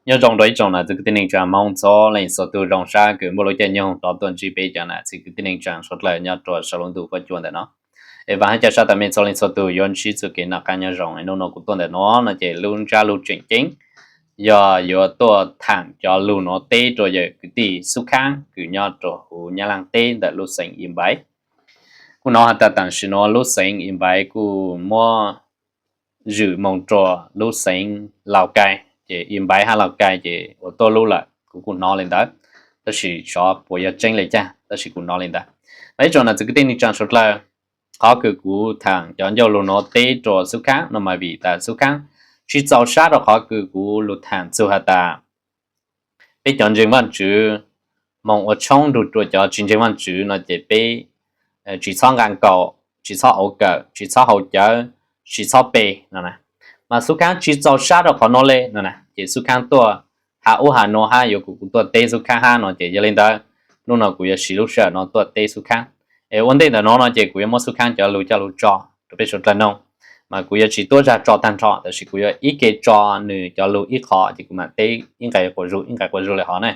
Nyob zoo rau ib tsoom nam txiv kwv tij neej tsaa Hmoob txhua leej txhua tug, zoo sab kws muaj lub caij nyoog rov tuaj ntsib peb cov nam txiv kwv tij neej tsaa suav dlawg nyob rau saum lub ntuj huab cua ntawm no. Es vaam hab ca sab tas mej txhua leej txhua tug yuav ntsib txuj kev noj qaab nyob zoo. Es nub nua kuv tuaj ntawm no no ces lub ntsab lug tseem ceeb yog yuav tuaj thaam cov lug nuav teb rua yawm kwv tij Xub Khaab kws nyob rua huv Nyab Laaj teb ntawm lub xeev Ib Npaiv. Kuj nov has tas taam sim nuav lub xeev Ib Npaiv kuj muab zwm moog rua lub xeev Lauj Kaim, ces Ib Npaiv hab Lauj Kaim ces ua tuab lub lawm, kuv kuj nov le ntawd, tab sis xyov puas yog tseeb le caag, tab sis kuv nov le ntawd. Mas ib tsoom nam txiv kwv tij neej tsaa suav dlawg, qhov kws kuv thaam cov ncauj lug nuav teb rua Xub Khaab no mas vim tas Xub Khaab tsi txaus sab rua qhov kws kuv lug thaam txug has tas peb cov ntseeg Vaajtswv moog ua tshoob nrug rua cov tsi ntseeg Vaajtswv no ces peb tsi txhob nqaa kaus, tsi txhob hauv kawm, tsi txhob haus cawv, tsi txhob pe no na. Mas Xub Khaab tsi txaus sab rua qhov nuav le no na, ces Xub Khaab tuaj has ub has nuav hab yuav kuv, kuv tuaj teb Xub Khaab hab no ces yog le ntawd, nub nua kuv yuav siv lub sij hawm no tuaj teb Xub Khaab. Es ua ntej ntawm nuav no ces kuv yuav muab Xub Khaab cov lug coj lug tso rua peb suav dlawg noog. Mas kuv yuav tsi tuab zag tso taag nrho, tab sis kuv yuav ib ke tso nwg cov lug ib qho ces kuv mam teb ib nqe quas zug ib nqe quas zug le hov na.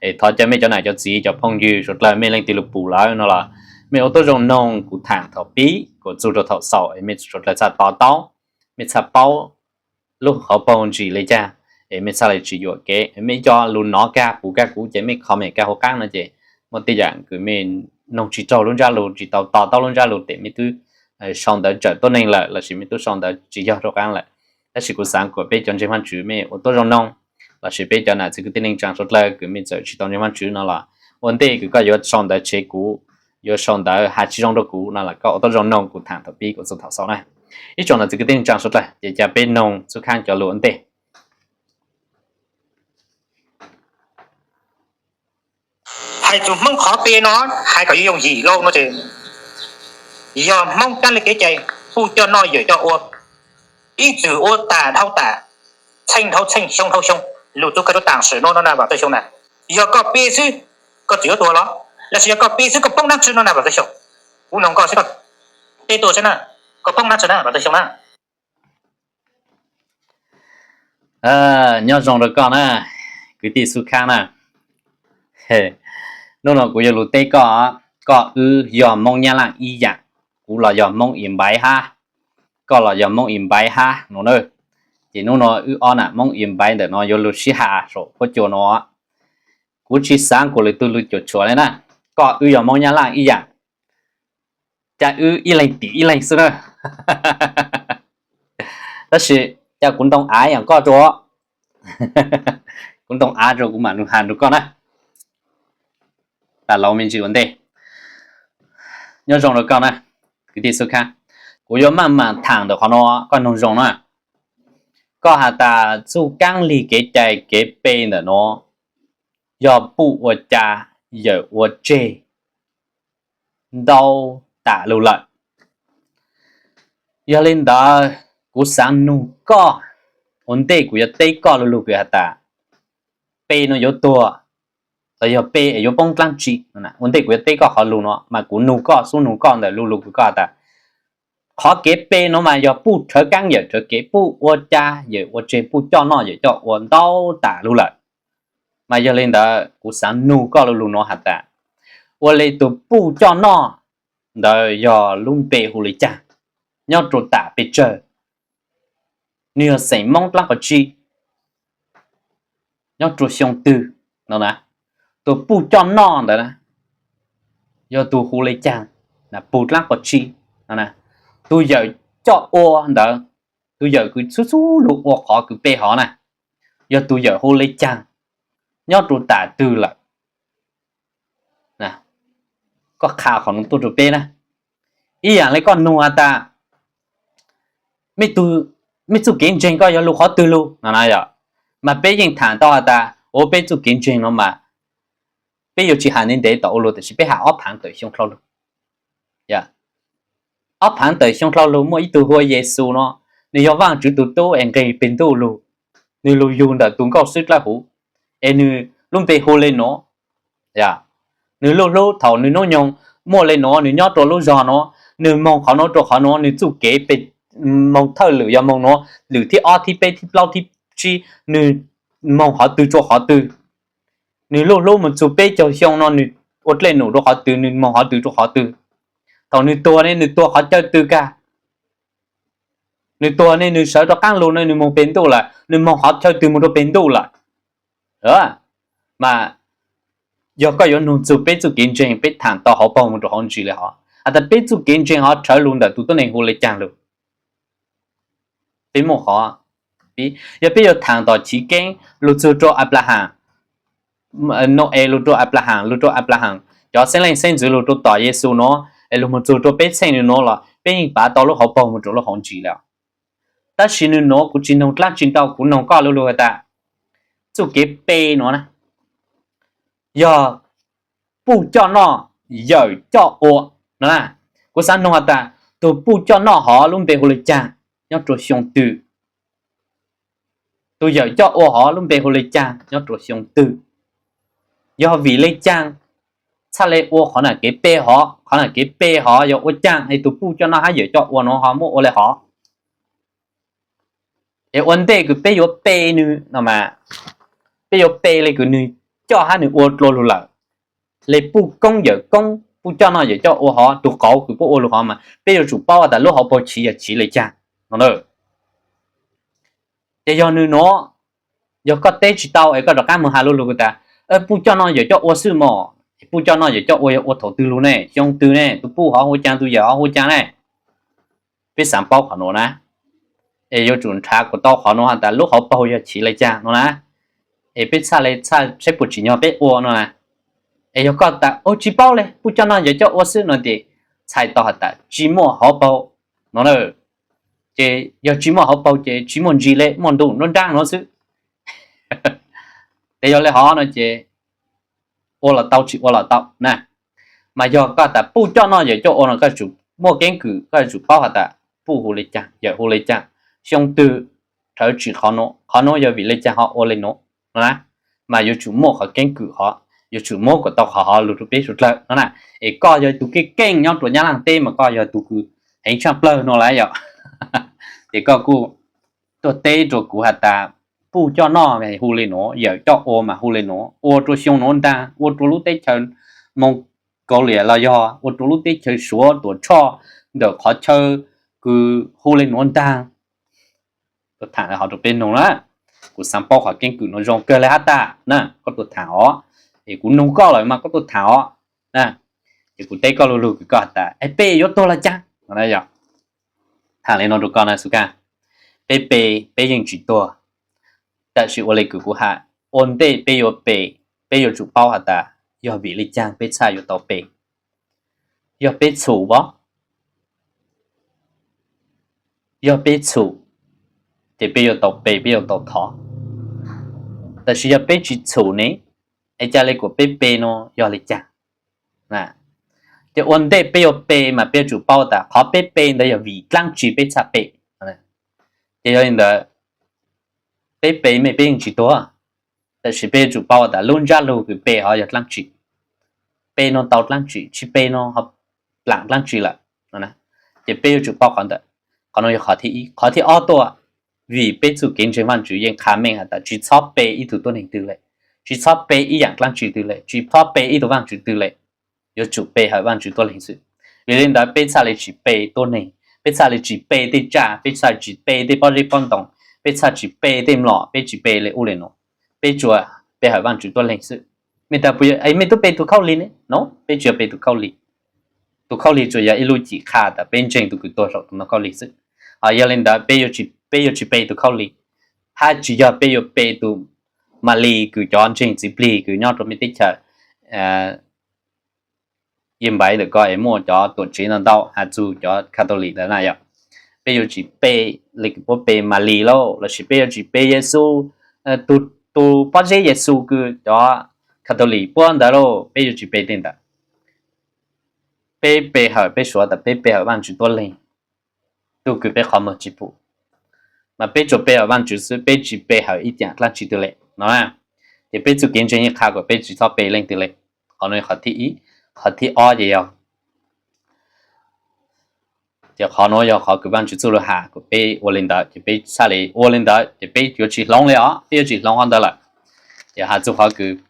Es thov caw mej cov nam cov txiv cov phooj ywg suav dlawg mej leej twg lug pum lawm no los mej ua tuab zoo noog kuv thaam thaum pib kuas txug rua thaum xaus es mej suav dlawg txhaj to taub, mej txhaj paub lub hauv paug ntsis le caag, es mej txhaj le tsi yuam kev. Mej cov lug nov kag pum kag kuv ces mej comment kag huv qaab no ces muaj tej yaam kws mej noog tsi raug lub ntsab lug, tsi tau to taub lub ntsab lug tes mej twb sau ntawv tsawm tuab neeg lawm lossis mej twb sau ntawv tsi yog rua qaab lawm. Tab sis kuv xaav kuas peb cov ntseeg Vaajtswv mej ua tuab zoo noog, lossis peb cov nam txiv kwv tij neej tsaa suav dlawg kws mej txawm tsi tau ntseeg Vaajtswv no los ua ntej kws koj yuav sau ntawv tshev kuv, yuav sau ntawv has tsi zoo rua kuv no los koj ua tuab zoo noog kuv thaam thaum pib kuas txug thaum xaus na. Ib tsoom nam txiv kwv tij neej tsaa suav dlawg, ces ca peb noog Xub Khaab cov lug ua ntej. Hais txug Hmoob qhov pe no, hais kom yooj yim lauj no ces, yog Hmoob kaab le kev cai, puj coj noj yawm coj ua, ib txwm ua tas dhau tas, txheej dhau txheej, xyoo dhau xyoo, lug txug kag rua taam sim nuav no na Vam Txawj Xyoo na, yog koj pe xwb, koj txwm yuav tuag los, lossis yog koj pe xwb koj poob nab tsi no na Vam Txawj Xyoo? Kuv noog koj xwb, koj teb tuaj xwb na, koj poob nab tsi na Vam Txawj Xyoo na? Nyob zoo rua koj na, kwv tij Xub Khaab na. Nub nua kuv yuav lug teb koj, koj wb yog Moob Nyab Laaj ib yaam, kuv los yog Moob Ib Npaiv hab, koj los yog Moob Ib Npaiv hab no na. Ces nub nua wb ob nam Moob Ib Npaiv ntawm no yuav lug sib has saum huab cua no. Kuv tsi xaav kuas lwm tug lug cuam tshuam le na. Koj wb yog Moob Nyab Laaj ib yaam, ca wb ib leeg tim ib leeg xwb na. Tab sis ca kuv ntoo av yaam koj rua, kuv ntoo av rua kuv mam lug has rua koj na. Tas lauv me ntsis ua ntej. Nyob zoo rua koj na, kwv tij Xub Khaab. Kuv yuav maj mam thaam ntawm qhov nuav koj noog zoo na. Koj has tas txuj kaab lig kev cai kev pe ntawm nuav yog puj ua ca, yawm ua tseg, ntau tas lug lawm. Yog le ntawd, kuv xaav nug koj, ua ntej kuv yuav teb koj lu lug kws has tas pe nuav yuav tuag, los yog pe es yuav poob dlaab tsi. Ua ntej kuv yuav teb koj qhov lug nuav mas kuv nug koj, xub nug koj ntawm lu lug kws koj has tas qhov kev pe nuav mas yog puj rhawv kaab yawm rhawv kev, puj ua ca yawm ua tseg, puj coj noj yawm coj ua ntau tas lug lawm. Mas yog le ntawd kuv xaav nug koj lu lug nuav has tas, ua le tug puj coj noj ntawd yog lub npe hu le caag, nyob rua tam pes tsawg, nwg yog xeem Moob dlaab qhov tsi, nyob rua xyoo twg no na. Tug puj coj noj ntawd na yog tug hu le caag, puj dlaab qhov tsi no na. Tug yawm coj ua ntawd, tug yawm kws xub xub lug ua qhov kws pe hov na, yog tug yawm hu le caag, nyob rua tam twg lawm. Koj qha qhov nuav tuaj rua peb na. Ib yaam le koj nug has tas mej txuj kev ntseeg koj yog lug qhov twg lug no na yom, mas peb yeej thaam tau has tas ua peb txuj kev ntseeg no mas peb yuav tsi has ntev ntev tom ua lug, tab sis peb has ob phaav tawm xyoo dlhau lug. Ob phaav tawm xyoo dlhau lug muaj ib tug hu ua Yexus no, nwg yog Vaajtswv tug tub es nqeg peg ntuj lug, nwg lug yug ntawm tug nkauj xwb dlawb huv, es nwg lub npe hu le nuav. Nwg lub hlub thaus nwg nub nyoog muaj le nuav, nwg nyob rua lub zog nuav, nwg moog qhov nuav rua qhov nuav, nwg txuj kev peg moog thawj lwm yog moog nuav, lwm thib ob thib peb thib plaub thib tsib, nwg moog qhov twg rua qhov twg. Nwg lub hlub moog txug peb caug xyoo no nwg ua dlej num rua qhov twg, nwg moog qhov twg rua qhov twg. Thaus nwg tuag ne nwg tuag qhov chaw twg kag, nwg tuag ne nwg sawv rov qaab lug ne nwg moog peg ntuj lawm, nwg moog qhov chaw twg moog rua peg ntuj lawm. Mas yog koj yuav nug txug peb txuj kev ntseeg, peb thaam tau hauv paug moog rua hauv ntsis le hov, has tas peb txuj kev ntseeg hov rhawv lug ntawm tug tuab neeg hu le caag lug. Peb muaj qhov, yog peb yuav thaam tom chiv keeb lug txug rua Aplaham, Nau-es lug rua Aplaham, lug rua Aplaham, cov xeeb leej xeeb ntxwv lug rua tom Yexus nuav, es lug moog txug rua peb txheej nuav los peb yeej pav tau lub hauv paug moog rua lub hauv ntsis lawm. Tab sis nwg nuav kuv tsi noog dlaab tsi ntau, kuv noog koj lu lug has tas txuj kev pe nuav na, yog puj coj noj yawm coj ua no na. Kuv xaav noog has tas tug puj coj noj hov lub npe hu le caag, nyob rua xyoo twg? Tug yawm coj ua hov lub npe hu le caag, nyob rua xyoo twg? Yog vim le caag txhaj le ua qhov nam kev pe hov? Qhov nam kev pe hov yog ua caag es tug puj coj noj hab yawm coj ua nuav ho muab ua le hov? Es ua ntej kws peb yuav pe nwg no mas, peb yuav pe le kws nwg coj hab nwg ua dlua lug lawm, le puj koob yawm koob, puj coj noj yawm coj ua hov, tug qauv kws puab ua lug hov mas peb yuav tsum paub has tas lub hauv paug chiv yog chiv le caag no. Ces yog nwg nuav, yog koj teb tsi tau es koj rov qaab moog has lu lug tas puj coj noj yawm coj ua xwb mog, puj coj noj yawm coj ua yog ua thaus twg lug ne, xyoo twg ne, tug puj hov hu caag tug yawm hov hu caag ne? Peb xaav paub qhov nuav na, es yuav tsum nrhav kuas tau qhov nuav has tas lub hauv paug yog chiv le caag no na, es peb txhaj le txhaj saib puas tsim nyog peb ua no na. Es yog koj tas ua tsi paub le, puj coj noj yawm coj ua xwb no ces txhais tau has tas tsi muaj hauv paug no na. Ces yog tsi muaj hauv paug ces tsi muaj ntsis le, muaj ntu nruab nraab nuav xwb. Ces yog le hov no ces ua los tau, tsi ua los tau na. Mas yog koj tas puj coj noj yawm coj ua no koj yuav tsum muaj keeb kwm, koj yuav tsum paub has tas puj hu le caag, yawm hu le caag, xyoo twg, rhawv tsim qhov nuav, qhov nuav yog vim le caag ho ua le nuav no na. Mas yuav tsum muaj qhov keeb kwm hov, yuav tsum muab kuas tau qhov hov lug rua peb suav dlawg no na. Es koj yog tug keej keej nyob rua Nyab Laaj teb mas koj yog tug kws heev tshaaj plawg no lawm yom. Ces koj kuj tuaj teb rua kuv has tas puj coj noj mas hu le nuav, yawm coj ua mas hu le nuav, ua rua xyoo nuav ntaag, ua rua lub teb chaws Moos Kaus Liam los yog ua rua lub teb chaws Suav Tuam Tshoj ntawm qhov chaw kws hu le nuav ntaag. Tuaj thaam le hov rua peb noog na. Kuv xaav paub qhov keeb kwm nuav zoo kawg le hab tas na, koj tuaj thaam os. Es kuv noog koj lawm mas koj tuaj thaam os na. Ces kuv teb koj lu lug kws koj has tas es pe yuav tuag los caag? Thaam le nuav rua koj na Xub Kab, peb pe, peb yeej tsi tuag, tab sis ua le kws kuv has, ua ntej peb yuav pe, peb yuav tsum paub has tas yog vim le caag peb txhaj yuav tau pe. Yog peb txhum os, yog peb txhum ces peb yuav tau pe, peb yuav tau thov. Tab sis yog peb tsi txhum ne, es ca le kuas peb pe nuav yog le caag? Ces ua ntej peb yuav pe mas peb yuav tsum paub tas qhov peb pe ntawd yog vim dlaab tsi peb txhaj pe. Ces yog li ntawd, peb pe mej peb yeej tsi tuag, tab sis peb yuav tsum paub tas lub ntsab lug kws pe hov yog dlaab tsi, pe nuav tau dlaab tsi, tsi pe nuav ho dlaam dlaab tsi lawm. Ces peb yuav tsum paub qhov ntawd. Qhov nuav yog qhov thib ib. Qhov thib ob tuaj, vim peb txuj kev ntseeg Vaajtswv yeej qha meej has tas tsi txhob pe ib tug tuab neeg twg le, tsi txhob pe ib yaam dlaab tsi twg le, tsi txhob pe ib tug vaajtswv twg le. Yuav tsum pe hawm Vaajtswv tuab leeg xwb. Vim le ntawd peb txhaj le tsi pe tuab neeg, peb txhaj le tsi pe tej tsaj, peb txhaj tsi pe tej pob zeb pob ntoo, peb txhaj tsi pe tej mlom, peb tsi pe le ub le nuav. Peb tsuas pe hawm Vaajtswv tuab leeg xwb. Mej tas puas yog mej tub pe tug khaub lig ne? No, peb tsi yog pe tug khaub lig. Tug khaub lig tsuas yog ib lub cim qha tas peb ntseeg tug kws tuag saum tug ntoo khaub lig xwb. Ho yog le ntawd peb yuav tsi pe tug khaub lig, hab tsi yog peb yuav pe tug Malis kws cov ntseeg txiv plig kws nyob rua mej teb chaws Yij Npaiv ntawm ko es muaj cov tuam tsev ntau ntau has txug cov Catholic ntawd na yog, peb yuav tsi pe le kws puab pe Malis lauj, lossis peb yuav tsi pe Yexus, tug pob zeb Yexus kws cov Catholic puab ntawd lauj, peb yuav tsi pe tej ntawd. Peb pe hawm, peb suav tas peb pe hawm Vaajtswv tuab leeg, tug kws peb qhov muag tsi pum. Mas peb tsuas pe hawm Vaajtswv xwb, peb tsi pe hawm ib yaam dlaab tsi twg le no. Ces peb txuj kev ntseeg yeej qha kuas peb tsi txhob pe leej twg le. Qhov nuav yog qhov thib ib. Qhov thib ob ces yog Ces qhov nuav yog qhov kws Vaajtswv txuj lug has kuas peb ua li ntawd ces peb txhaj le ua li ntawd ces peb yuav tsis hloov li os, peb yuav tsis hloov qhov ntawd lawm. Ces has txug qhov kws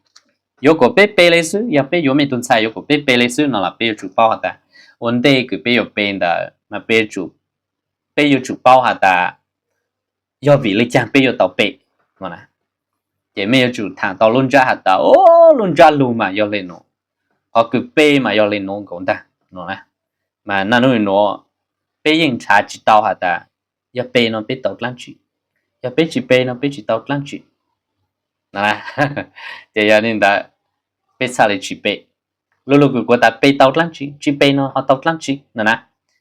yuav kuas peb pe le xwb, yog peb yuav mej tug ntxhais yuav kuas peb pe le xwb no los peb yuav tsum paub has tas ua ntej kws peb yuav pe ntawd mas peb yuav tsum paub has tas yog vim le caag peb yuav tau pe no. Ces mej yuav tsum thaam tau lub ntsab has tas, o, lub ntsab lug mas yog le nuav, qhov kws pe mas yog le nuav nkaus ntag no. Mas naj nub nuav peb yeej nrhav tsis tau has tas yog pe no peb tau dlaab tsi, yog peb tsis pe no peb tsis tau dlaab tsi. Ces yog li ntawd peb txhaj le tsis pe. Lu lug kws kuas tas pe tau dlaab tsi, tsis pe no ho tau dlaab tsi no na.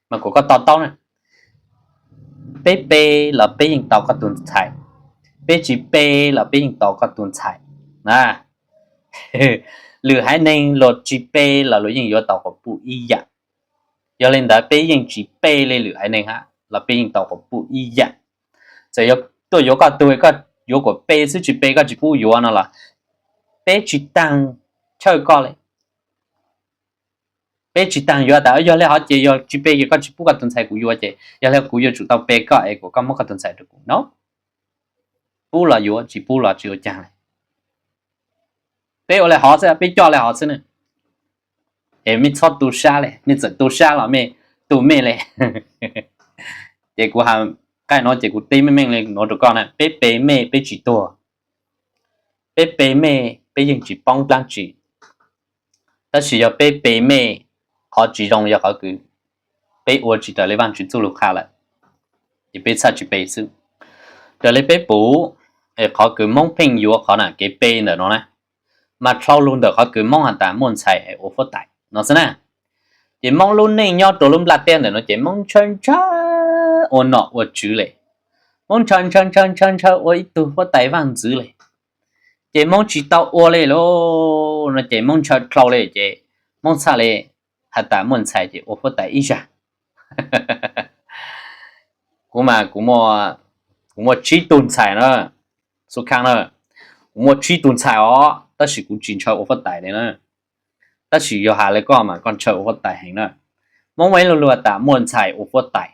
Mas kuas koj to taub na, peb pe los peb yeej tau koj tug ntxhais, peb tsis pe los peb yeej tau koj tug ntxhais na. Lwm haiv neeg luag tsis pe los luag yeej yuav tau quas puj ib yam. Yog li ntawd peb yeej tsis pe le lwm haiv neeg hab los peb yeej tau quas puj ib yam. Txawm yog tuaj yuav koj tug, koj yuav kuas pe xwb tsis pe koj tsis pub yuav no los peb tsis taag chawj koj le. Peb tsis taag yuav tas yog le hov ces yog tsis pe ces koj tsis pub koj tug ntxhais kuv yuav ces yog le kuv yuav tsum tau pe koj es kuas koj muab koj tug ntxhais rua kuv no. Pub los yuav, tsis pub los tsis ua caag le. Peb ua le hov xwb, peb coj le hov xwb na. Es mej txhob tu sab le, mej txawm tu sab los mej tu mej le. Ces kuv has qaij nuav ces kuv teb meej meej le nuav rua koj na, peb pe mej peb tsis tuag, peb pe mej peb yeej tsis poob dlaab tsi. Tab sis yog peb pe mej, qhov tsis zoo yog qhov kws peb ua tsis raws le Vaajtswv txuj lug qha lawm, ces peb txhaj tsis pe xwb. Raws le peb pum, qhov kws Moob pheej yuav qhov na kev pe ntawm no na, mas dlhau lug ntawm qhov kws Moob has tas muaj ntxhais ua fuab tais no xwb na. Ces Moob lub neej nyob rua lub nplaj teb ntawm no ces Moob ntshaw ntshaw ua nom ua tswv le, Moob ntshaw ntshaw ntshaw ntshaw ntshaw ua ib tug fuab tais vaaj ntxwv le. Ces Moob tsis tau ua le lauj no ces Moob ntshaw dlhau le ces Moob txhaj le has tas muaj ntxhais ces ua fuab tais ib zag. Kuv mas kuv muaj tsib tug ntxhais na, Xub Khaab na, kuv muaj tsib tug ntxhais os tab sis kuv tsis ntshaw ua fuab tais le na. Tab sis yog has le koj mas koj ntshaw ua fuab tais heev na. Moob muaj ib lo lug has tas muaj ntxhais ua fuab tais,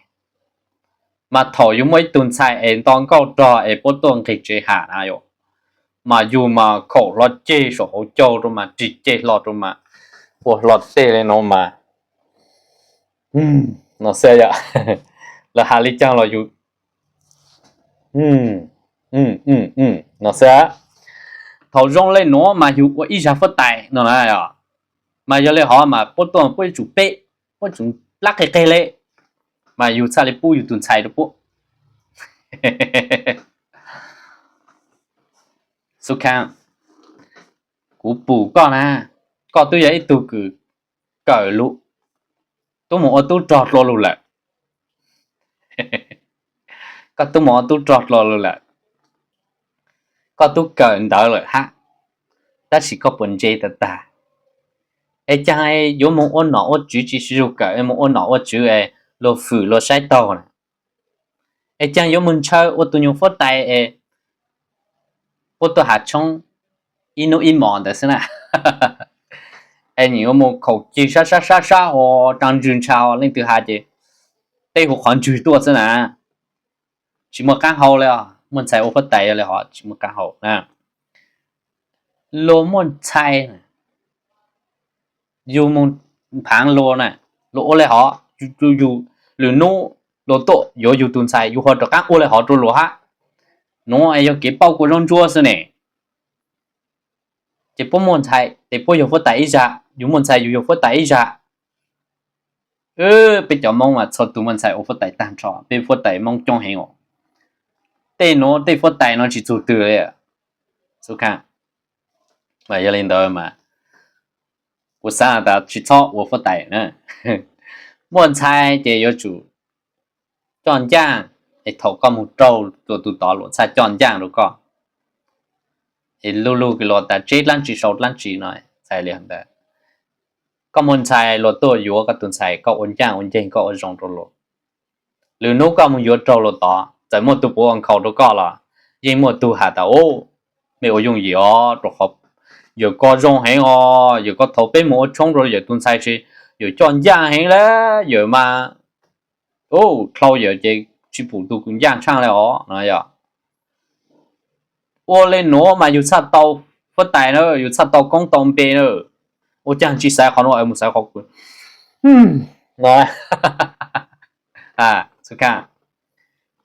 mas thaum yug muaj ib tug ntxhais es nto nkauj rog es puab tuaj nqeg tsev has na yom, mas yug mas khaum hlo ceg saum hauv caug rau mas rig ceg hlo rau mas ua hlo tej le no mas no xwb yom. Lawv has le caag los yug no xwb. Thaum zoo le nuav mas yug ua ib zag fuab tais no na, mas yog le hov mas puab tuaj puab yuav tsum peb, puab tsum plab qig qig le, mas yug txhaj le pub yug tug ntxhais rau puab. Xub Khaab, kuv pum koj na, koj twb yog ib tug kws kawm lug, tub mus ua tub rog dlua lug lawm. Koj tub mus ua tub rog dlua lug lawm, koj tub kawm ntawv lawm hab, tab sis koj puas ntse tag tag? Es caag yuav moog ua nom ua tswv tsis zug kawm es moog ua nom ua tswv es luag fwm luag saib taug na? Es caag yuav moog ntshaw ua tug nyuag fuab tais es puab tuaj has tshoob ib nub ib mos ntawd xwb na? Es nyiam yuav moog khaum ceg sab sab sab sab ho raa ntswg ntsha ho leej twg has ces tej huv qhov ntswg tuaj xwb na. Tsis muaj qaab hau le os, muaj ntxhais ua fuab tais yog le hov tsis muaj qaab hau na. Luag muaj ntxhais, yug moog phaav luag na, luag ua le hov, yug lwm nub luag tuaj yuav yug tug ntxhais yug ho rov qaab ua le hov rua luag hab. Nuav yog kev pauj kua zaub ntsuab xwb ne. Ces puab muaj ntxhais ces puab yog fuab tais ib zag, yug muaj ntxhais yug yog fuab tais ib zag. Peb cov Moob mas txhua tug muaj ntxhais ua fuab tais tag nrho, peb fuab tais Moob coob heev os. Tej nuav tej fuab tais no tsis txug twg li. Xub Khaab, mas yog li ntawd mas kuv xaav has tas tsis txhob ua fuab tais na. Muaj ntxhais ces yuav tsum coj ncaaj, es thaum koj moog raug luag tug tod luag txhaj coj ncaaj rua koj. Es lu lug kws luag tas tseb dlaab tsi sau dlaab tsi no, txhais li ntawd. Koj muaj ntxhais luag tuaj yuav koj tug ntxhais koj ua ncaaj ua nceeg koj ua zoo rua luag. Lwm nub koj moog yuav raug luag tod txawm muaj tug puav ua nkhaus rua koj los yeej muaj tug has tas, u, mej ua yooj yim os, rua qhov yawm koj zoo heev os, yawm koj thaum peb moog ua tshoob rua yawm tug ntxhais ces yawm coj ncaaj heev le, yawm mas Dlhau yawm ces tsis pum tus kws ncaaj tshaaj le os no yog. Ua le nuav mas yug txhaj tau huab tais na, yug txhaj tau koob tau npe na. Ua caag tsis xaiv qhov nuav mus xaiv qhov kws,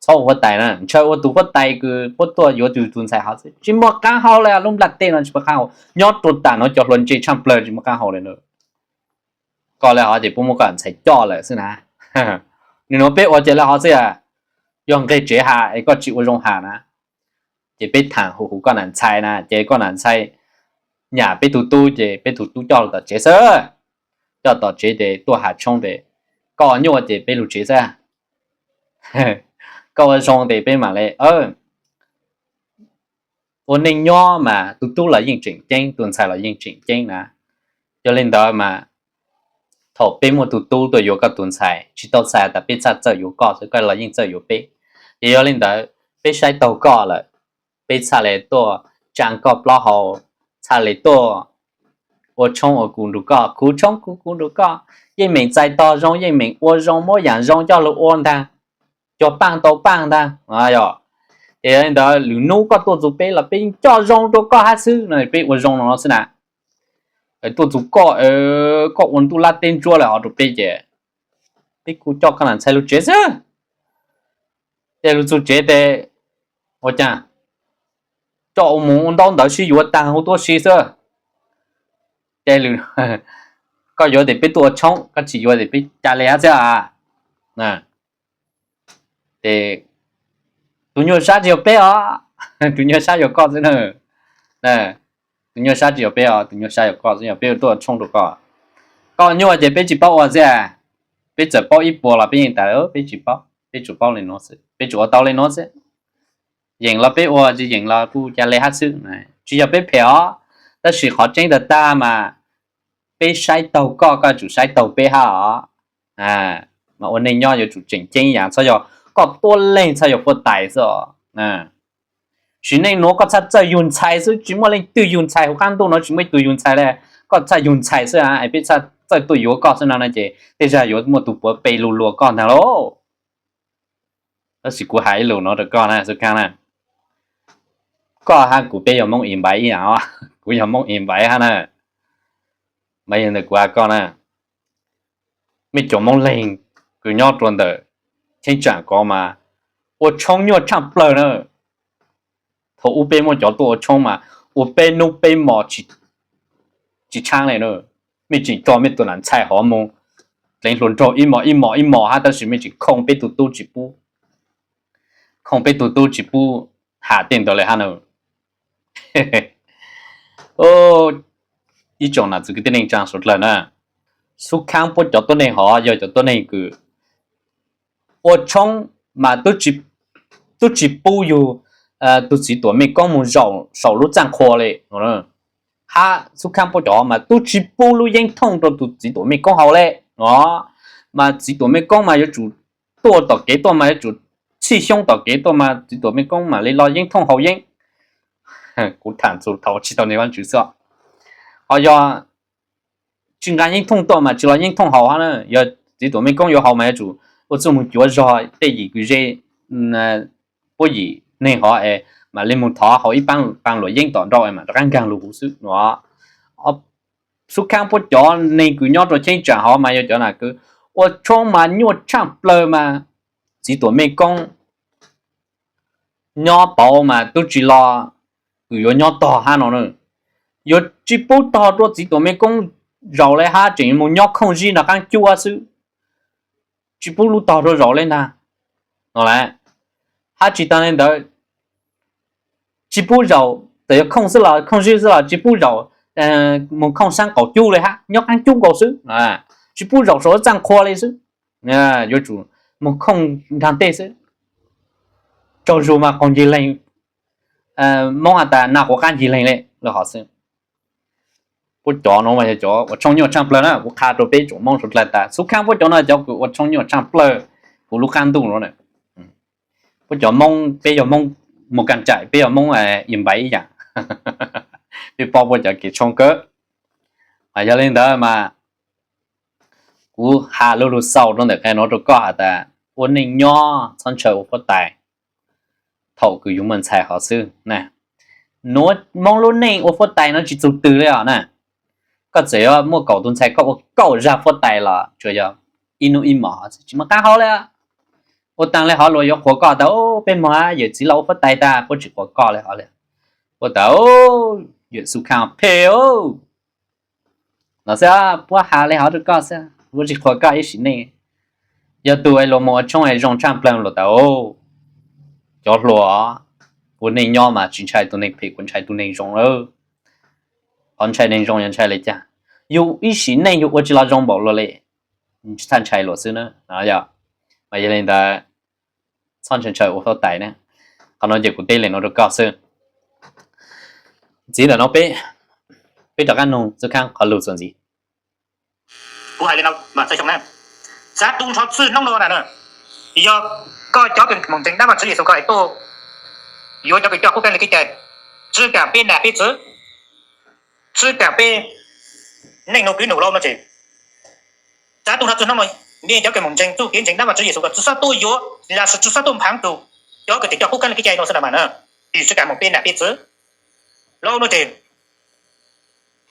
txhob ua huab tais na, ntshaw ua tus huab tais kws puab tuaj yuav tus tus ntxhais hov xwb, tsis muaj qaab hau le, lub nplaj teb no tsis muaj qaab hau, nyob rua tam nuav cov hluas ntse tshaaj plawg tsis muaj qaab hau le na. Koj le hov ces puab muab koj ntxhais coj lawm xwb na. Nwg nuav peb ua ces le hov xwb, yog nqeg tsev has es koj tsis ua zoo has na, ces peb thaam huv huv koj nam ntxhais na, ces koj nam ntxhais nyam peb tug tub ces peb tug tub coj lug tom tsev xwb. Coj tom tsev ces tuaj has tshoob ces koj ua nyuaj ces peb lug tsev xwb. Koj ua zoo ces peb mam le ua neej nyob mas tus tub los yeej tseem ceeb, tus ntxhais los yeej tseem ceeb na. Yog le ntawd mas thaum peb muaj tus tub tuaj yuav koj tus ntxhais, tsis tau txhais tas peb txhaj txawj yuav koj xwb, koj los yeej txawj yuav peb. Ces yog le ntawd peb saib taug koj lawm, peb txhaj le tuaj tsaa koj plaub hau, txhaj le tuaj ua tshoob ua kuv nrug koj, khuv tshoob khuv kuv nrug koj, yeej meem txais tog zoo, yeej meem ua zoo, muab yaam zoo coj lug ua ntaag, cog paaj tau paaj ntaag. Yog, ces yog le ntawd lwm nub koj tuaj txug peb los peb yeej coj zoo rua koj hab xwb no, peb ua zoo no xwb na. Tuaj txug koj, koj ua ntuj lab teb ntsuab lawm hov rua peb ces peb kuj coj koj nam ntxhais lug tsev xwb. Ces lug txug tsev ces ua caag, coj ua mus ua ntaub ntawv sib yuav taag hu tuab si xwb. Ces koj yuav tes peb tuaj ua tshoob, koj tsis yuav tes peb ca le hab xwb. Ces tus nyuaj sab tsis yog peb os, tus nyuaj sab yog koj xwb na. Tus nyuaj sab tsis yog peb os, tus nyuaj sab yog koj xwb, yog peb tuaj ua tshoob rua koj. Koj nyuaj ces peb tsis paub ua xwb, peb txawm paub ib puas los peb yeej tas, peb tsis paub, peb tsuas paub le nuav xwb, peb tsuas ua tau le nuav xwb. Yeem los peb ua, tsis yeem los kuj ca le hab xwb. Tsis yog peb phem os, tab sis qhov tseeb tag tag mas peb saib taug koj, koj tsum saib taug peb hab os. Mas ua neej nyob yuav tsum tseem ceeb yaam, txhob yog koj tuab leeg txhob yog huab tais xwb os. Sim neej nuav koj txhaj txawj yug ntxhais xwb, tsis muaj leej twg yug ntxhais, huv qaab ntuj nuav tsis muaj ib tug yug ntxhais le. Koj txhaj yug ntxhais xwb, peb txhaj txawj tuaj yuav koj xwb no na, ces tej zag yuav muaj tus puav pe lug luag koj ntaag lauj. Tab sis kuv has ib lus nuav rua koj na Xub Khaab na, koj hab kuv peb yog Moob Ib Npaiv ib yaam, kuv yog Moob Ib Npaiv hab na, mas yog ntawm kuv has koj na, mej cov Moob Leeg kws nyob rua ntawm cheeb tsam ko mas ua tshoob nyuaj tshaaj plawg na. Thaum ub peb muaj cov tuaj ua tshoob mas ua peb nub peb mos tsis tshaab le na. Mej tseem coj mej tus nam ntxhais hov moog dleev hluas nraug ib mos ib mos ib mos hab, tab sis mej tseem khooj peb tug tub tsis pub, khooj peb tug tub tsis pub has tej ntawd le hab na. Ib tsoom nam txiv kwv tij neej tsaa suav dlawg na, Xub Khaab puab cov tuab neeg hov yog cov tuab neeg kws ua tshoob mas tub tsis pub yug tug txiv tuam mej koob moog zaum saum lub txaaj qhua le. Hab Xub Khaab puab cov mas tub tsis pub lub yeeb thooj rua tug txiv tuam mej koob haus le. Mas txiv tuam mej koob mas yuav tsum tuaj tom kev tuaj mas yuav tsum txhij xyoob tom kev tuaj mas txiv tuam mej koob mam le lug yeeb thooj haus yeeb. Kuv tham txug thaum tsis tau ntes Vaajtswv xwb. Ho yog tsis nqaa yeeb thooj tuaj mas tsis lug yeeb thooj haus hab na. Yog txiv tuam mej koob yuav haus mas yuav tsum ua txuj moog cuav zog tej yim kws ze puab yim neeg hov es mam le moog thov haus ib paab luam yeeb tom nrau es mam rov qaab nkaag lug huv xwb no. Xub Khaab puab cov neeg kws nyob rua cheeb tsam hov mas yog cov nam kws ua tshoob mas nyuaj tshaaj plawg mas txiv tuam mej koob nyob pauv mas tub tsis lug kws yuav nyob tog hab no na. Yuav tsis pub tog rua txiv tuam mej koob zaum le hab, tseem moog nyob khooj zib nrug qaab cuab xwb, tsis pub lub tog rua zaum le ntag no la. Hab tsis taag le ntawd, tsis pub zaum, txawm yog khooj xwb los khooj zib xwb los tsis pub zaum moog khooj saab qaum cub le hab, nyob qaab cub nkaus xwb, tsis pub zaum saum lub txaaj qhua le xwb. Yuav tsum moog khooj nraag tej xwb, tsaug zug mas qaug ncig leeg, Moob has tas nag quav qaab ncig leeg le lawm hov xwb. Puab cov nuav mas yog cov ua tshoob nyuaj tshaaj plawg na. Kuv qha rua peb tsoom Moob suav dlawg tas Xub Khaab puab cov no cov kws ua tshoob nyuaj tshaaj plawg huv lub qaab ntuj nuav. Puab cov Moob, peb yog Moob Mus Kaam Tsaim, peb yog Moob Ib Npaiv ib yaam, peb paub puab cov kev tshoob kawg. Mas yog le ntawd mas kuv has lug lug xaus rua ntawm qhov nuav rua koj has tas ua neej nyob txhob ntshaw ua huab tais thaum kws yus muaj ntxhais hov xwb na. Nuav Moob lub neej ua huab tais no tsis txug twg li os na. Koj txawm yuav muaj kaum tug ntxhais koj ua kaum zag huab tais los tsuas yog ib nub ib mos tsis muaj qab hau li. Ua taag le hov luas yuav qhuas koj tas peb mog yawm txiv los ua huab tais tag puab tsis qhuas koj li hov li. Puab tas yawm Xub Khaaj phem no xwb, puab has li hov rua koj xwb, puab tsis qhuas koj ib sim neej. Yog tug luas moog ua tshoob zoo tshaaj plawg luas tas cov hluas ua neej nyob mas tsis ntshai tug neeg phem, kuv ntshai tug neeg zoo lawm. Qhov ntshai neeg zoo yog ntshai li cas? Yug ib sim neej yug ua tsis los zoo npaum luas li, tsis txhaj ntshai luas xwb na. Mas yog li ntawd txhob ntshaw ntshaw ua huab tais na. Qhov no ces kuv teb li no rua koj xwb. Ntxiv ntawm no peb, peb rov qab nug Xub Khaaj qhov lug txuas ntxiv. Kuv hais li no, Vam Txawj Xyoo na, txav tu nrho txwj hnub no na, yog koj cov kws moog ntseeg dab Vaajtswv Yexus koj es tuaj yuav cov kws coj qub keeb li kev cai, tsi kaam peb nam peb txwv, tsi kaam peb neej nug kwv nug laug no ces txav tu nrho txwj hnub no, nej cov kws moog ntseeg txuj kev ntseeg dab Vaajtswv Yexus koj tsi xob tuaj yuav los sis tsi xob tuaj nphaav tug cov kws tseem coj qub keeb li kev cai no xwb na mas na, tsis kaam moog peb nam peb txwv laug no ces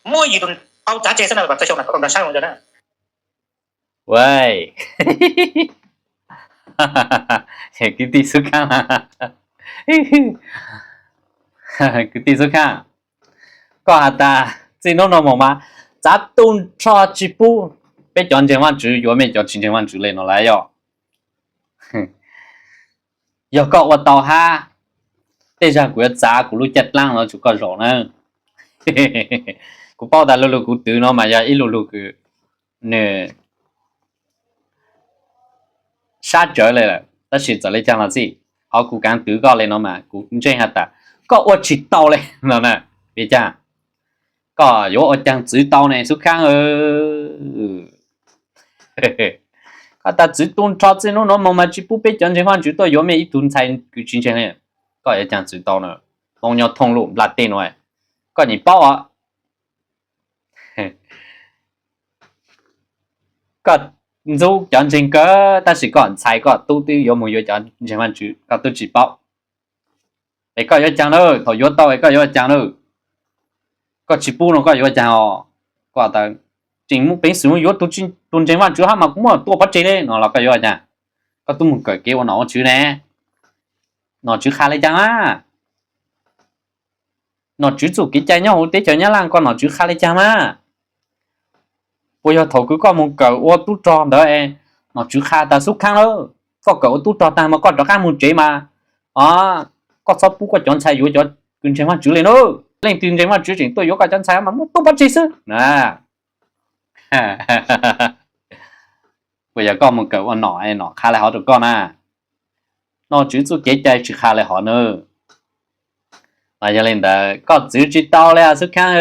muab yus tus qau txav tseg xwb na Vam Txawj Xyoo na. Kwv tij Xub Khaaj, kwv tij Xub Khaaj, koj has tas txij hnub no moog mas txav tu nrho tsi pub peb cov ntseeg Vaajtswv yuav mej cov tsis ntseeg Vaajtswv li no lawm yog? Yog koj ua tau hab, tej zag kuv yuav txav kuv lub caj dlaab no tsua koj zaum na. Kuv paub tas lu lug kuv twv no mas yog ib lu lug kws nwg sab tsawv li lawm, tab sis txawm li caag los xij, qhov kuv kaav twv koj li no mas kuv ntseeg has tas koj ua tsis tau li no na. Vim caag? Koj yuav ua caag txwv tau ne Xub Khaaj? Koj tas txwv tu nrho txij hnub no moog mas tsi pub peb cov ntseeg Vaajtswv tuaj yuav mej ib tug ntxhais kws tsis ntseeg li. Koj yuav caag txwv tau na? Hmoob nyob thooj lub nplaj teb no, koj nyiam paub os. Koj ntxub cov ntseeg kawg tab sis koj ntxhais koj tub twb yuav moog yuav cov ntseeg Vaajtswv koj tub tsis paub. Es koj yuav caag na? Thaum yuav tau es koj yuav caag na? Koj tsis pub no koj yuav caag os? Koj tas tseem muaj peev xwm yuav tus ntseeg Vaajtswv hab mas kuv muab tua pov tseg li no los koj yuav caag? Koj tub moog kawm kev ua nom ua tswv ne, nom tswv qha li caag mas? Nom tswv txuj kev cai nyob huv teb chaws Nyab Laaj koj nom tswv qha li caag mas? Puas yog thaum kws koj moog kawm ua tub rog ntawd es nom tswv qha tas Xub Khaaj lawm, koj kawm ua tub rog taag mas koj rov qaab moog tsev mas, o, koj txhob pub koj cov ntxhais yuav cov kws ntseeg Vaajtswv li na. Leej twg ntseeg Vaajtswv tseem tuaj yuav koj cov ntxhais mas muab tua pov tseg xwb na. Puas yog koj moog kawm ua nom es nom qha li hov rua koj na? Nom tswv txuj kev cai tsis qha li hov na. Mas yog li ntawd koj txwv tsis tau li Xub Khaaj.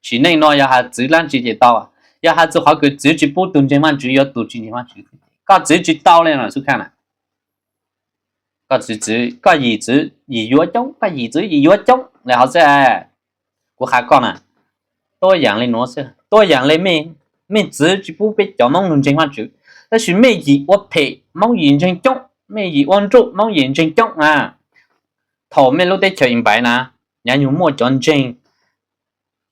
Sim neej no yog has txwv dlaab tsi ces tau? Yog has txug qhov kws txwv tsis pub tug ntseeg Vaajtswv yuav tug tsis ntseeg Vaajtswv, koj txwv tsis tau li no Xub Khaaj na. Koj txwv, koj yim txwv yim yuav coob, koj yim txwv yim yuav coob li hov xwb. Kuv qha koj na, tuab yaam li nuav xwb, tuab yaam li mej txwv tsis pub peb cov Moob lug ntseeg Vaajtswv, tab sis mej yim ua phem Moob yim ntseeg coob, mej yim ua nruj Moob yim ntseeg coob na. Thaum mej lub teb chaws Inpaiv na, nyav nyug muaj cov ntseeg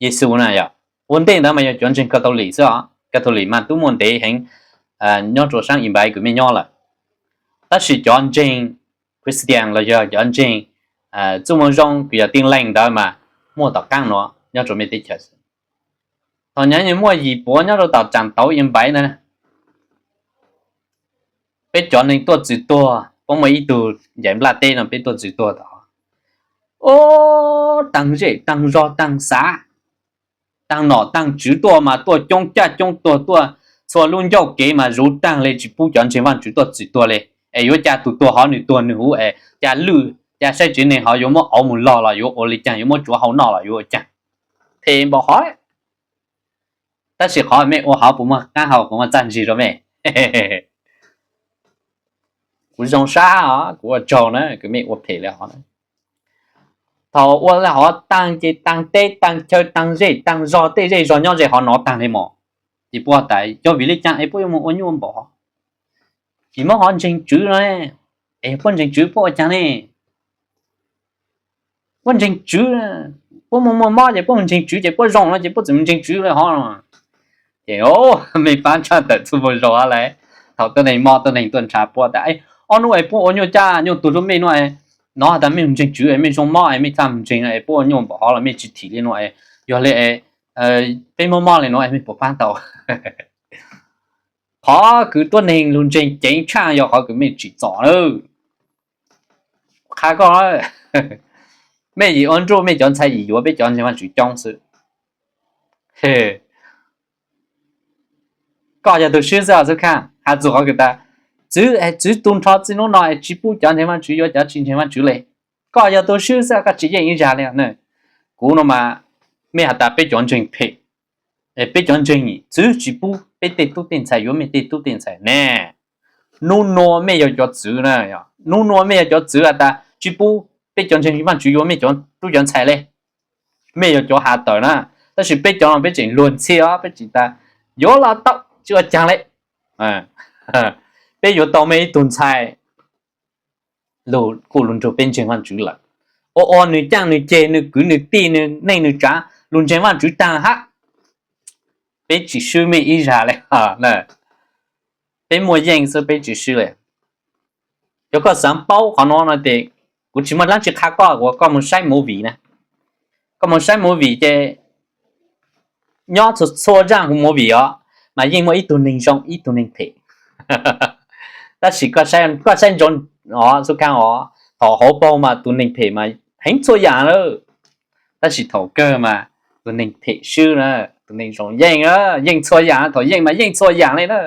Yexus na yom. Ua ntej ntawd mas yog cov ntseeg Katalis xwb os, Katalis mas tub muaj ntev heev nyob rua saab Inpaiv kws mej nyob lawm. Tab sis cov ntseeg Christian los yog cov ntseeg txuj moo zoo kws yog Tin Lành ntawd mas muaj tom qaab nuav nyob rua mej teb chaws. Thaum nyav nyug muaj yim puav nyob rua tom tsaam tauv Inpaiv ntawd, peb cov neeg tuaj txwv tuag, puab muaj ib tug ncaim nplaj teb no peb tuaj txwv tuag tod. Ub, taag zej taag zog taag xav, taag nom taag tswv tuaj mas tuaj coob caj coob tuag tuaj, txhua lub ncauj kev mas zuv taag le tsis pub cov ntseeg Vaajtswv tuaj txwv tuag le. Es yuav ca tug tuag hov nwg tuag nwg huv es ca lwj, ca saib tsev neeg hov yuav muab auv moog log los yuav ua li caag, yuav muab tsuav hau noj los yuav ua caag. Phem npaum hov. Tab sis qhov mej ua hov puas muaj qaab hau, puas muaj txaj ntsig rua mej? Kuv zoo sab os, kuv ua tsaug na kws mej ua phem li hov na. Thaum ua li hov taag ces taag teb taag chaw taag zej taag zog, tej zej zog nyob ze hov nov taag le mog. Ces puab tas yog vim le caag es puab yuav moog ua nyuaj npaum hov? Tsis muab hov ntseeg tswv no, es puab ntseeg tswv puab ua caag ne? Puab ntseeg tswv, puab muaj muaj mob ces puab mus ntseeg tswv ces puab zoo no ces puab txawm mus ntseeg tswv le hov. Ces mej paab tshaj tawm txuj moo zoo lawm. Thaum tuab neeg mob tuab neeg tuaj nrhav puab tas, ob nub es puab ua nyuaj caj nyuaj tuag rua mej no, nov has tas mej mus ntseeg tswv mej zoo mob mej txhaj mus ntseeg no es puab ua nyuaj npaum hov los mej tsis thim le no, yog le peb mob mob le no mej puas paab tau? Qhov kws tuab neeg lug ntseeg ceev tshaaj yog qhov kws mej tsim txom lawm. Qha koj, mej yim ua nruj mej cov ntxhais yim yuav peb cov ntseeg Vaajtswv coob xwb. Koj yog tug swb xwb os Xub Khaaj, has txug qhov kws tas txwv, txwv tu nrho txij nub no es tsis pub cov ntseeg Vaajtswv yuav cov tsis ntseeg Vaajtswv le. Koj yog tug swb xwb, koj tsis yeej ib zag le. Kuv no mas, mej has tas peb cov ntseeg phem, peb cov ntseeg txwv tsis pub peb tej tub tej ntxhais yuav mej tej tub tej ntxhais ne. Nub nua mej yog cov txwv na, nub nua mej yog cov txwv has tas tsis pub peb cov ntseeg Vaajtswv yuav mej cov tub cov ntxhais le. Mej yog cov has tawm na, tab sis peb cov no peb tseem luag ntxhi os, peb tseem tas yuav los tau tsis ua caag le. Peb yuav tau mej ib tug ntxhais lug kuj lug nrug peb ntseeg Vaajtswv lawm, ua ua nwg caaj nwg ceg nwg kwv nwg tij nwg neej nwg tsav lug ntseeg Vaajtswv taag hab. Peb tsis swb mej ib zag le. Peb muaj yeej xwb peb tsis swb le. Yog koj xaav paub qhov no no ces kuv tsis muaj dlaab tsi qha koj, uas koj moog saib movie na. Koj moog saib movie ces nyob txhua txhua zaaj huv movie os, mas yeej muaj ib tug neeg zoo ib tug neeg phem. Tab sis koj saib ntsoov os Xub Khaaj os, thaum hauv paug mas tus neeg phem mas heev txhua yaam lawm, tab sis thaum kawg mas tus neeg phem swb na, tus neeg zoo yeej, yeej txhua yaam, thaum yeej mas yeej txhua yaam le na.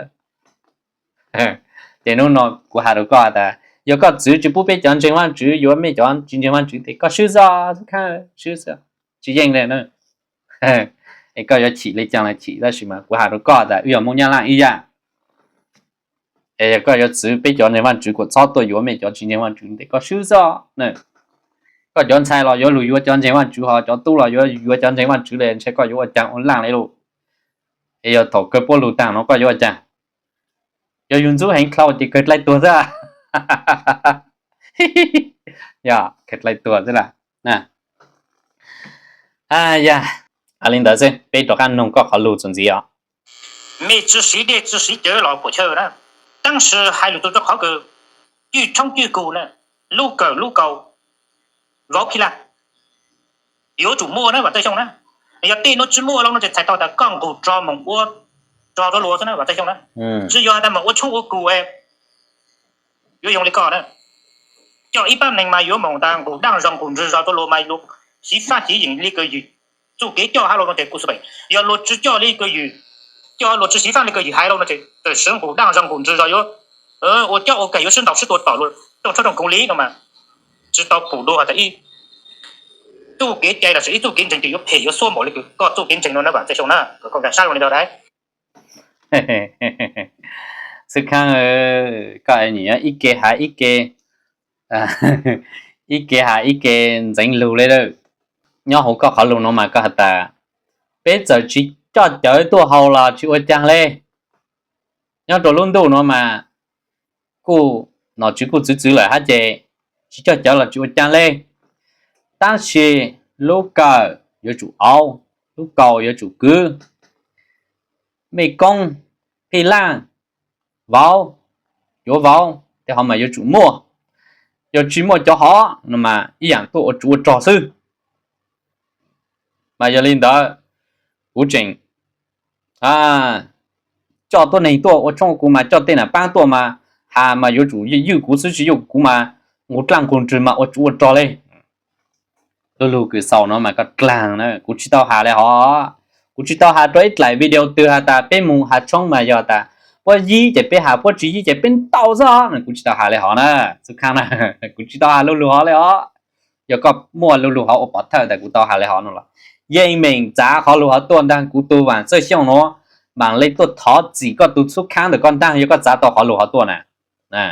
Ces nub no kuv has rua koj tas yog koj txwv tsis pub peb cov ntseeg Vaajtswv yuav mej cov tsis ntseeg Vaajtswv tes koj swb xwb, swb xwb, tsis yeej le na. Es koj yuav chim le caag los chim, tab sis mas kuv has rua koj tas wb yog Moob Nyab Laaj ib yaam. Es yog koj yuav txwv peb cov ntseeg Vaajtswv kuas txhob tuaj yuav mej cov tsis ntseeg Vaajtswv tes koj swb xwb. Koj cov ntxhais los yuav lug yuav cov ntseeg Vaajtswv, ho cov tub los yuav yuav cov ntseeg Vaajtswv le, ntshe koj yuav ua caag ua laaj le lauj. Es yog thaum kawg puab lug taag no koj yuav ua caag? Yog yug ntxub heev dlhau ces kawg dlai tuag xwb. Kawg dlai tuag xwb la. Yog li ntawd xwb, peb rov qab noog koj qhov lug txuas ntxiv os. Mej tsi siv dej tsi siv cawv los puam chawj na, tab sis hais lus txug rua qhov kws cwj tshoob cwj kug na, lub kawm lub kaus, vauv khi laj, yuav tsum muaj na Vam Txawj Xyooj na. Yog tej nuav tsi muaj lawm no ces txhais tau tas koj nqug rog moog ua rog rov lug xwb na Vam Txawj Xyooj na. Tsi yog has tas moog ua tshoob ua kug, yuav zoo li koj na. Coj ib pab neeg mas yuav moog tas nqug daaj zog nqug ntswg zog rov lug mas luag siv faaj siv yeem li kws yug txuj kev coj hab lug no ces kuv xwb peem. Yog luag tsi coj li kws yug, coj luag tsi siv faaj li kws yug hais lug no ces tam sim nqug daaj zog nqug ntswg zog yuav ua coj ua kawg yuav sib ntaus sib tua tom luag rooj tshoob rooj kug li no mas tsi tau pum dua has tas ib txuj kev cai lossis ib txuj kev ntseeg ces yuav phem yuav xuab npaum li kws koj txuj kev ntseeg no na Vam Txawj Xyooj na, kom koj nkag sab zoo li ntawd. Xwb Khaaj, koj nyiam ib ke has ib ke, ib ke has ib ke ntxeev lug le lawm. Nyob huv koj qhov lug nuav mas koj has tas peb txawm tsis coj cawv tuaj haus los tsis ua caag le. Nyob rua lub ntuj nuav mas kuj nom tswv kuj txwv txwv lawm hab ces tsis coj cawv los tsis ua caag le. Tab sis lub kawm yuav tsum auv, lub kaus yuav tsum kwv, mej koob, phij laj, vauv, cuav vauv tej hov mas yuav tsum muaj. Yog tsis muaj cov hov no mas ib yaam tuaj ua tsov ua rog xwb. Mas yog li ntawd, kuv tseem coj tuab neeg tuaj ua tshoob ua kug mas coj tej nam paab tuaj mas has mas yuav tsum ywj kuv xwb tsis yuav kuv mas nqug dlaaj nqug ntswg mas ua tsov ua rog le. Lub lug kws xaus no mas koj dlaag na, kuv tsis tau has le hov. Kuv tsis tau has rua ib dlaim video twg has tas peb moog has tshoob mas yog tas puab yib ces peb has, puab tsis yib ces peb ntaus xwb os. Kuv tsis tau has le hov na, Xwb Khaaj na, kuv tsis tau has lub lug hov le os. Yog koj muaj lub lug hov ua pov thawj tas kuv tau has le hov no los yeej meem txav qhov lug hov tuaj ntaag kuv tug Vam Txawj Xyooj nuav, maam le tuaj thov txim koj tug Xwb Khaaj ntawm koj ntaag yog koj txav tau qhov lug hov tuaj na.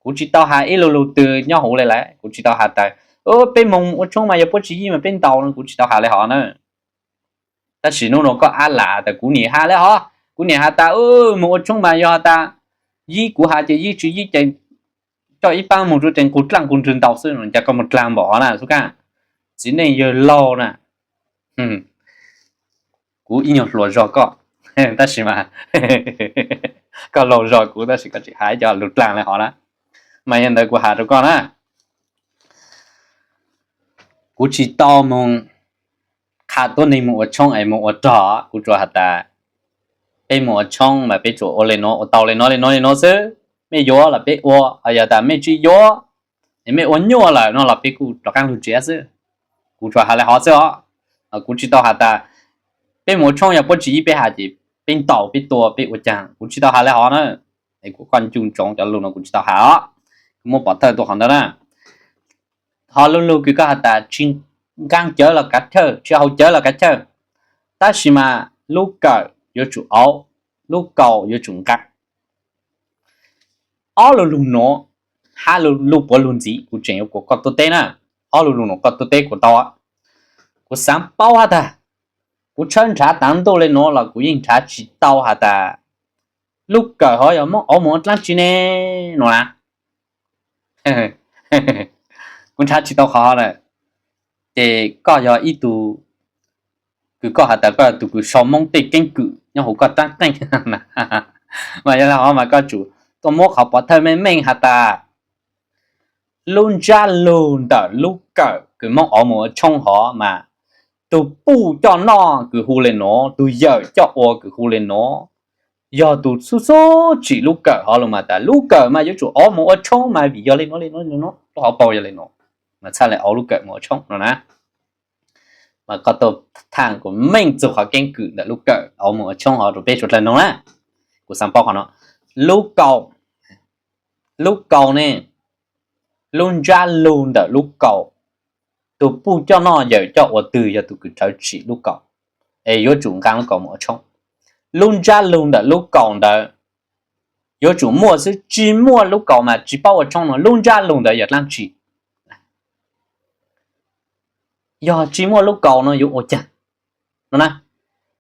Kuv tsis tau has ib lub lug twg nyob huv le lawm, kuv tsis tau has tas peb moog ua tshoob mas yog puab tsis yib mas peb ntaus no, kuv tsis tau has le hov na. Tab sis nub nua koj ab lam tas kuv nim has le hov, kuv nim has tas moog ua tshoob mas yog tas Yij kuv has ces yij tsis yij ces coj ib pab mus rau ces nqus dlaaj nqus nrwg ntaus xwb, cas koj mus dlaag npaum hov na Xub Khaaj. Txiv neej yawg laug na, kuv ib nyuag hluas zog koj, tab sis mas koj laug zog kuv tab sis koj tseem has cov lug dlaag le hov na. Mas yog ntawd kuv has rau koj na, kuv tsis tau moog qha tuab neeg moog ua tshoob es moog ua rog, kuv tsuas has tas peb moog ua tshoob mas peb tsuas ua le nuav, ua tau le nuav le nuav le nuav xwb. Mej yuav los peb ua, yog tas mej tsis yuav, es mej ua nyuaj lawm no los peb kuj rov qaab lug tsev xwb. Kuv tsuas has le hov xwb os. Kuv tsis tau has tas peb moog ua tshoob yog puab tsis yij peb has ces peb ntaus peb tua peb ua caag, kuv tsis tau has le hov na. Es kuv koj ncu ntsoov cov lug no kuv tsis tau has os. Kuv muab pov thawj tuaj qhov ntawd na. Ho lub lug kws koj has tas tsis nqaa cawv los kav chawj, tsis haus cawv los kav chawj, tab sis mas lub kawm yuav tsum auv, lub kaus yuav tsum nqaa. Ob lug lug nuav hab lug puav lug ntxiv kuv tseem yuav kuas koj tuaj teb na. Ob lug lug nuav koj tuaj teb kuv tau. Kuv xaav paub has tas, kuv tshawb nrhav taav ntuj le nuav los kuv yeej nrhav tsis tau has tas lub kawm hov yog muab auv moog ua dlaab tsi ne no na. Kuv nrhav tsis tau qhov hov lawm. Ces koj yog ib tug kws koj has tas koj yog tug kws sau Moob tej keeb kwm nyob huv koj raab qeej, mas yog le hov mas koj tsum tuaj muab qhov pov thawj meej meej has tas lub ntsab lug ntawm lub kawm kws Moob auv moog ua tshoob hov mas tug puj coj noj kws hu le nuav, tug yawm coj ua kws hu le nuav, yog tug xub xub tsim lub kawm hov lug mas tas lub kawm mas yuav tsum auv moog ua tshoob mas vim yog le nuav le nuav, lub hauv paug yog le nuav, mas txhaj le auv lub kawm moog ua tshoob no na. Mas koj tuaj thaam kuas meej txug qhov keeb kwm ntawm lub kawm auv moog ua tshoob hov rau peb suav dlawg noog na. Kuv xaav paub qhov no. Lub kaus, lub kaus ne, lub ntsab lug ntawm lub kaus, tug puj coj noj yawm coj ua twg yog tug kws rhawv tsim lub kaus, es yuav tsum nqaa lub kaus moog ua tshoob. Lub ntsab lug ntawm lub kaus ntawd yuav tsum muaj xwb, tsis muaj lub kaus mas tsis paub ua tshoob no lub ntsab lug ntawd yog dlaab tsi? Yog tsis muaj lub kaus no yuav ua caag no na?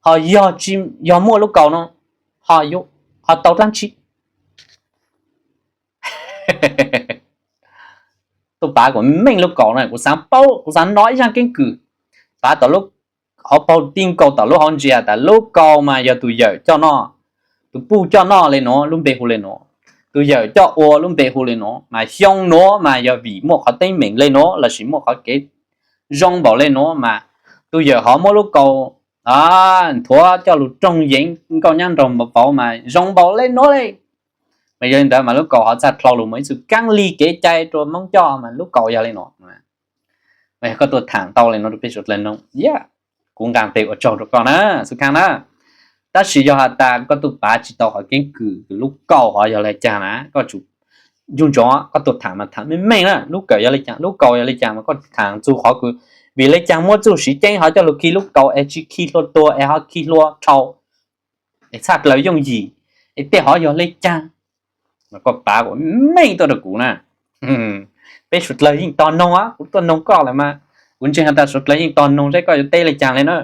Ho yog, yog muaj lub kaus no ho, ho tau dlaab tsi? Tuaj pav kuas meej lub kaus na, kuv xaav paub, kuv xaav nov ib zaaj keeb kwm. Pav tom lub hauv paug ti nkaus tom lub hauv ntsia tas lub kaus mas yog tug yawm coj noj, tug puj coj noj le nuav lub npe hu le nuav, tug yawm coj ua lub npe hu le nuav, mas xyoo nuav mas yog vim muaj qhov teeb meem le nuav lossis muaj qhov kev zoo npaum le nuav mas tug yawm hov muab lub kaus nthuav coj lug roog yeev nkauj nyab nraug vauv mas zoo npaum le nuav le. Mas yog li ntawd mas lub kaus hov txhaj dlhau lug moog ib txug kaab lig kev cai rua Moob coj mas lub kaus yog le nuav. Mas yog koj tuaj thaam tau le nuav rau peb suav dlawg noog, kuv nqaa tes ua tsaug rau koj na Xub Khaaj na. Tab sis yog has tas koj tuaj pav tsis tau qhov keeb kwm lub kaus hov yog le caag na, koj tsum ncu ntsoov koj tuaj thaam mas thaam meej meej na, lub kawm yog le caag, lub kaus yog le caag mas koj thaam txug qhov kws vim le caag muab txuj siv ceeb hov coj lug khi lub kaus es tsis khi hlua tuag es ho khi hlua dhau es txhaj dlawg yooj yim, es tej hov yog le caag, mas koj pav kuas meej tuaj rau kuv na. Peb suav dlawg yeej tog noog, kuv tuaj noog koj lawm mas kuv ntseeg has tas suav dlawg yeej tog noog seb koj yuav teb le caag le na.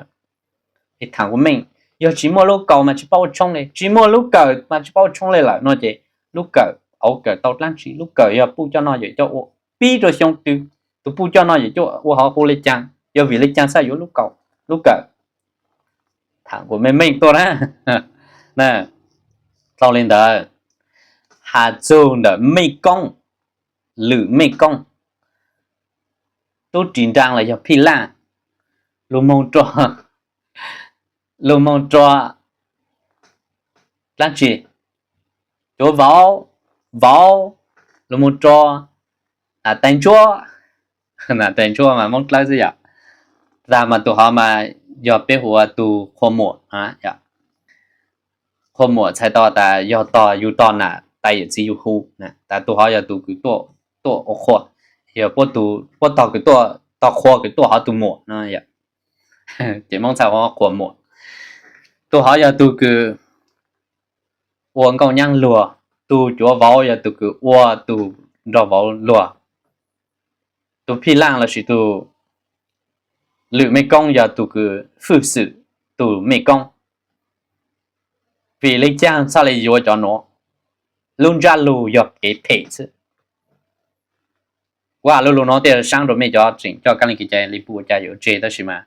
Es thaam kuv meej, yog tsis muaj lub kaus mas tsis paub ua tshoob le, tsis muaj lub kawm mas tsis paub ua tshoob le lawm no ces lub kawm auv kawm tau dlaab tsi? Lub kawm yog puj coj noj yawm coj ua, pib rua xyoo twg tug puj coj noj yawm coj ua hov hu le caag? Yog vim le caag txhaj yuav lub kaus, lub kawm? Thaam kuas meej meej tuaj na. Dlhau le ntawd, has txug ntawm Mej Koob, Lwm Mej Koob, tub ris nraag los yog Phij Laj, lug moog rua, lug moog rua dlaab tsi? Cuav Vauv, Vauv, lug moog rua Nam Tais Ntsuab, Nam Tais Ntsuab mas Moob Dlawb xwb yom. Tag mas tug hov mas yog peb hu ua tug Qhua Muam. Qhua Muam txhais tau tas yog tog yug tog Nam Tais yawm txiv yug hu, tas tug hov yog tug kws tuaj ua qhua, yog puab tog kws tuaj, tog qhua kws tuaj hov tug muam no. Ces Moob txhais hu ua Qhua Muam. Tug hov yog tug kws ua nkauj nyab luag, tug Cuav Vauv yog tug kws ua tug nraug vauv luag, tug Phij Laj lossis tug Lwm Mej Koob yog tug kws fwj xwm tug Mej Koob. Vim le caag txhaj le yuav cov nuav? Lub ntsab lug yog kev phem xwb. Kuv has lug lug no tej saab rua mej cov tseem coj kab li kev cai li puj ua cas yuav tseg, tab sis mas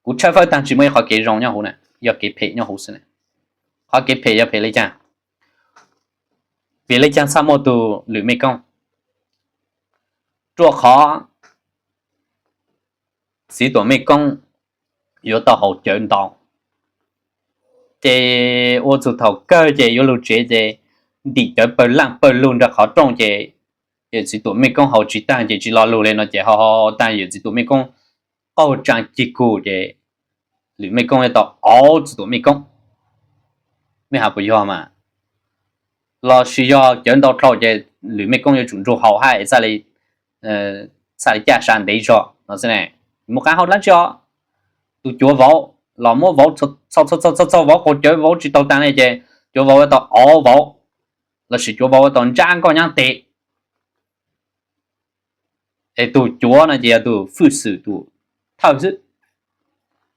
kuv tshawb fawb taag tsi muaj ib qhov kev zoo nyob huv na, yog kev phem nyob huv xwb na. Qhov kev phem yog phem le caag? Vim le caag txhaj muaj tug lwm mej koob? Rua qhov txiv tuam mej koob yuav tau haus cawv ntau, ces ua txug thaum kawg ces yuav lug tsev ces ntim cawv pawg laaj pawg lug nraag qhov rooj ces yawm txiv tuam mej koob haus tsi taag ces tsi lo lug le no ces haus haus taag yawm txiv tuam mej koob qaug tsaa cig kug ces lwm mej koob yuav tau auv txiv tuam mej koob. Mej has puas yog mas? Lossis yog cawv ntau dlhau ces lwm mej koob yuav tsum nrug haus hab txhaj li caj sa ntev zog no xwb ne. Mus qaab hau dlaab tsi os? Tug cuav vauv los muab vauv txhau txhau txhau vauv qaug cawv vauv tsi taug taag le ces cuav vauv yuav tau auv vauv, lossis cuav vauv yuav tau ntsab nkoj nyab tes. Es tug cuav no ces yog tug fwj xwm tug thawj xwb,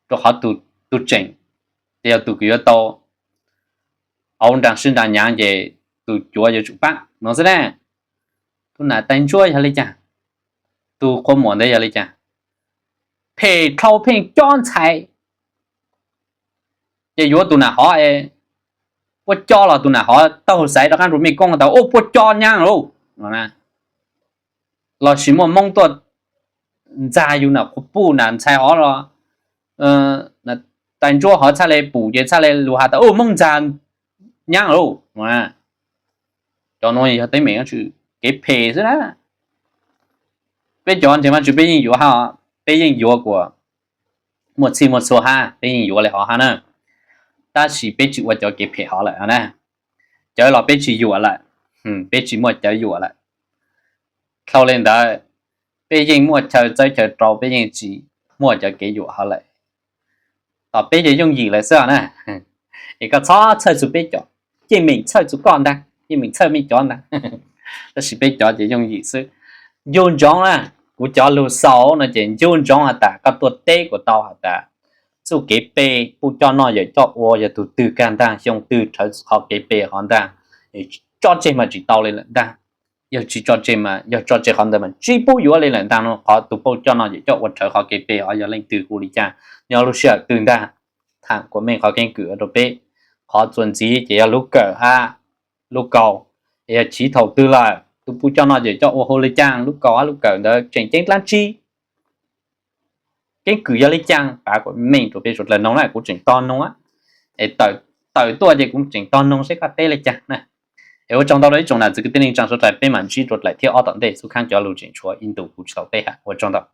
rua qhov tug tseem ces yog tug kws yuav tau auv nraag sib nraag nyaav ces tug cuav yuav tsum paab no xwb na. Tug nam tais ntsuab yog le caag? Tug qhua muam ntawd yog le caag? Phem dlhau pheej cob ntxhais, ces yuav tug nam hov, puab cob los tug nam hov taug xaiv rov qaab rua mej koob tas ua puab cob nyaab lauj. Lossis muaj Moob tuaj ntxag yug nam qhuav puj nam ntxhais hov los tais ntsuab hov txhaj le pum ces txhaj le lug has tas ua Moob ntxag nyaab lauj. Cov nuav yog teeb meem kev phem xwb na. Peb cov ntseg mas tsi peb yeej yuav hab, peb yeej yuav kuas muaj txhij muaj txhua hab, peb yeej yuav le hov hab na. Tab sis peb tsi ua cov kev phem hov lawm na. Cawv los peb tsi yuam lawm, peb tsi muaj cawv yuam lawm. Dlhau le ntawd, peb yeej muaj chaw txawb chaw rau, peb yeej tsi muaj cov kev yuam hov lawm. Tom peb ces yooj yim lawm xwb na. Es koj txhob txhawj txug peb cov, yeej meem txhawj txug koj ntag, yeej meem txhawj mej cov ntag. Tab sis peb cov ces yooj yim xwb. Ncu ntsoov na, kuv cov lug xaus no ces ncu ntsoov has tas koj tuaj teb kuas tau has tas txuj kev pe puj coj noj yawm coj ua yog tug twg kag ntaag, xyoo twg rhawv qhov kev pe hov ntaag, tso tseg mas tsi tau le lawm ntaag. Yog tsi tso tseg mas, yog tso tseg qhov ntawd mas tsi pub yuav le lawm ntaag no. Qhov tug puj coj noj yawm coj ua rhawv qhov kev pe hov yog leej twg hu le caag, nyob lub sij hawm twg ntaag, tham kuas meej qhov keeb kwm rua peb. Qhov txuas ntxiv ces yog lub kawm hab lub kaus, es yog chiv thaum twg lawm, tug puj coj noj yawm coj ua hu le caag, lub kaus hab lub kawm ntawd tseem ceeb dlaab tsi, keeb kwm yog le caag, pav kuas meej rua peb suav dlawg noog na, kuv tseem tog noog. Es tawm tuaj ces kuv tseem tog noog seb koj teb le caag na. Es ua tsaug ntau rua ib tsoom nam txiv kwv tij neej tsaa suav dlawg, peb mam ntsib rua dlaim thib ob tom ntej, xub khaab cov lug tseem tshuav ib ntu kuv tsi tau teb hab, ua tsaug ntau.